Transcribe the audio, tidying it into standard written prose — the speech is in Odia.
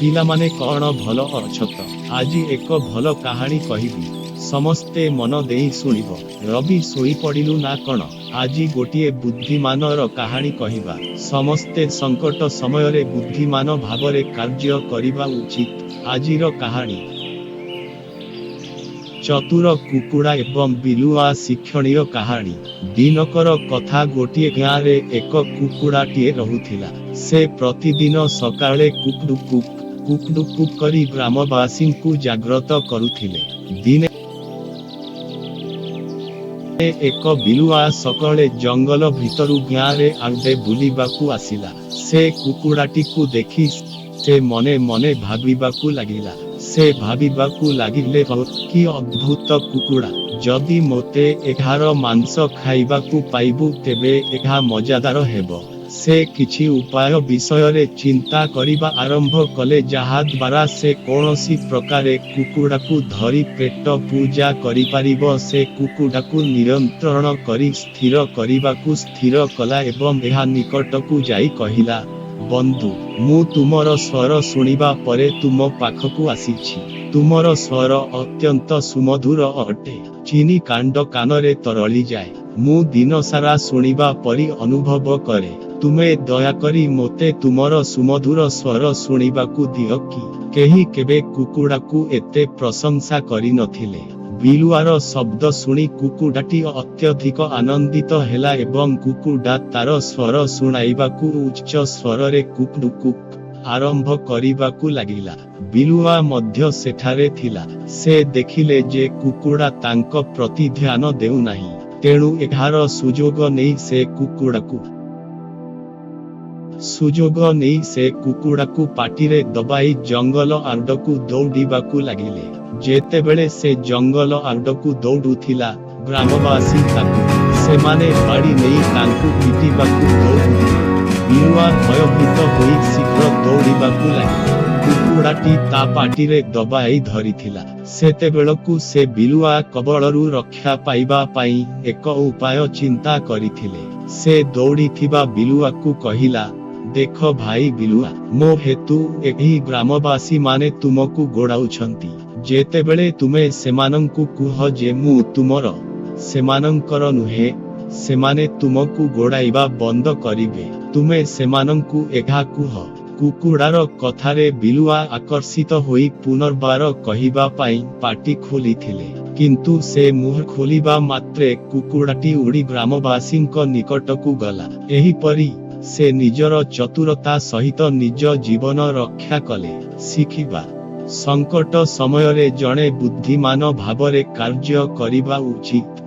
ପିଲାମାନେ, କଣ ଭଲ ଅଛ ତ? ଆଜି ଏକ ଭଲ କାହାଣୀ କହିବି। ସମସ୍ତେ ମନ ଦେଇ ଶୁଣିବ। ରବି, ଶୋଇପଡ଼ିଲୁ ନା କଣ? ଆଜି ଗୋଟିଏ ବୁଦ୍ଧିମାନର କାହାଣୀ କହିବା। ସମସ୍ତେ ସଙ୍କଟ ସମୟରେ ବୁଦ୍ଧିମାନ ଭାବରେ କାର୍ଯ୍ୟ କରିବା ଉଚିତ। ଆଜିର କାହାଣୀ, ଚତୁର କୁକୁଡ଼ା ଏବଂ ବିଲୁଆ। ଶିକ୍ଷଣୀୟ କାହାଣୀ। ଦିନକର କଥା, ଗୋଟିଏ ଗାଁରେ ଏକ କୁକୁଡ଼ାଟିଏ ରହୁଥିଲା। ସେ ପ୍ରତିଦିନ ସକାଳେ କୁକ୍ଡୁ କୁକ୍, କୁକ୍ଡୁ କୁକ୍ କରି ଗ୍ରାମବାସୀଙ୍କୁ ଜାଗ୍ରତ କରୁଥିଲେ। ଦିନେ ଏକ ବିଲୁଆ ସକାଳେ ଜଙ୍ଗଲ ଭିତରୁ ଗାଁରେ ଆଡ଼େ ବୁଲିବାକୁ ଆସିଲା। ସେ କୁକୁଡ଼ାଟିକୁ ଦେଖି ସେ ମନେ ମନେ ଭାବିବାକୁ ଲାଗିଲା। ସେ ଭାବିବାକୁ ଲାଗିଲେ, କି ଅଦ୍ଭୁତ କୁକୁଡ଼ା! ଯଦି ମୋତେ ଏହାର ମାଂସ ଖାଇବାକୁ ପାଇବୁ, ତେବେ ଏହା ମଜାଦାର ହେବ। ସେ କିଛି ଉପାୟ ବିଷୟରେ ଚିନ୍ତା କରିବା ଆରମ୍ଭ କଲେ, ଯାହା ଦ୍ୱାରା ସେ କୌଣସି ପ୍ରକାରେ କୁକୁଡ଼ାକୁ ଧରି ପେଟ ପୂଜା କରିପାରିବ। ସେ କୁକୁଡ଼ାକୁ ନିୟନ୍ତ୍ରଣ କରି ସ୍ଥିର କରିବାକୁ ସ୍ଥିର କଲା ଏବଂ ଏହା ନିକଟକୁ ଯାଇ କହିଲା, "ବନ୍ଧୁ, ମୁଁ ତୁମର ସ୍ୱର ଶୁଣିବା ପରେ ତୁମ ପାଖକୁ ଆସିଛି। ତୁମର ସ୍ୱର ଅତ୍ୟନ୍ତ ସୁମଧୁର ଅଟେ। ଚିନି କାଣ୍ଡ କାନରେ ତରଳିଯାଏ। ମୁଁ ଦିନସାରା ଶୁଣିବା ପରି ଅନୁଭବ କରେ। ତୁମେ ଦୟାକରି ମୋତେ ତୁମର ସୁମଧୁର ସ୍ୱର ଶୁଣିବାକୁ ଦିଅ କି?" କେହି କେବେ କୁକୁଡ଼ାକୁ ଏତେ ପ୍ରଶଂସା କରିନଥିଲେ। ବିଲୁଆର ଶବ୍ଦ ଶୁଣି କୁକୁଡ଼ାଟି ଅତ୍ୟଧିକ ଆନନ୍ଦିତ ହେଲା ଏବଂ କୁକୁଡ଼ା ତାର ସ୍ୱର ଶୁଣାଇବାକୁ ଉଚ୍ଚ ସ୍ୱରରେ କୁକ୍ଡୁ କୁକ୍ ଆରମ୍ଭ କରିବାକୁ ଲାଗିଲା। ବିଲୁଆ ମଧ୍ୟ ସେଠାରେ ଥିଲା। ସେ ଦେଖିଲେ ଯେ କୁକୁଡ଼ା ତାଙ୍କ ପ୍ରତି ଧ୍ୟାନ ଦେଉନାହିଁ। ତେଣୁ ଏହାର ସୁଯୋଗ ନେଇ ସେ କୁକୁଡ଼ାକୁ ପାଟିରେ ଦବାଇ ଜଙ୍ଗଲ ଆଡ଼କୁ ଦୌଡ଼ିବାକୁ ଲାଗିଲେ। ଯେତେବେଳେ ସେ ଜଙ୍ଗଲ ଆଡ଼କୁ ଦୌଡୁଥିଲା, ଗ୍ରାମବାସୀ ତାକୁ ସେମାନେ ବାଡ଼ି ନେଇ ତାଙ୍କୁ ପିଟିବାକୁ ଦୌଡୁଥିଲେ। ବିଲୁଆ ଭୟଭୀତ ହୋଇ ଶୀଘ୍ର ଦୌଡ଼ିବାକୁ ଲାଗିଲା। କୁକୁଡ଼ାଟି ତା ପାଟିରେ ଦବାଇ ଧରିଥିଲା। ସେତେବେଳକୁ ସେ ବିଲୁଆ କବଳରୁ ରକ୍ଷା ପାଇବା ପାଇଁ ଏକ ଉପାୟ ଚିନ୍ତା କରିଥିଲେ। ସେ ଦୌଡ଼ିଥିବା ବିଲୁଆକୁ କହିଲା, "ଦେଖ ଭାଇ ବିଲୁଆ, ମୋ ହେତୁ ଏହି ଗ୍ରାମବାସୀମାନେ ତୁମକୁ ଗୋଡ଼ାଉଛନ୍ତି। ଯେତେବେଳେ ତୁମେ ସେମାନଙ୍କୁ କୁହ ଯେ ମୁଁ ତୁମର, ସେମାନଙ୍କର ନୁହେଁ, ସେମାନେ ତୁମକୁ ଗୋଡ଼ାଇବା ବନ୍ଦ କରିବେ। ତୁମେ ସେମାନଙ୍କୁ ଏହା କୁହ।" କୁକୁଡ଼ାର କଥାରେ ବିଲୁଆ ଆକର୍ଷିତ ହୋଇ ପୁନର୍ବାର କହିବା ପାଇଁ ପାଟି ଖୋଲିଥିଲେ। କିନ୍ତୁ ସେ ମୁହଁ ଖୋଲିବା ମାତ୍ରେ କୁକୁଡ଼ାଟି ଉଡ଼ି ଗ୍ରାମବାସୀଙ୍କ ନିକଟକୁ ଗଲା। ଏହିପରି ସେ ନିଜର ଚତୁରତା ସହିତ ନିଜ ଜୀବନ ରକ୍ଷା କଲେ। ଶିଖିବା, ସଙ୍କଟ ସମୟରେ ଜଣେ ବୁଦ୍ଧିମାନ ଭାବରେ କାର୍ଯ୍ୟ କରିବା ଉଚିତ।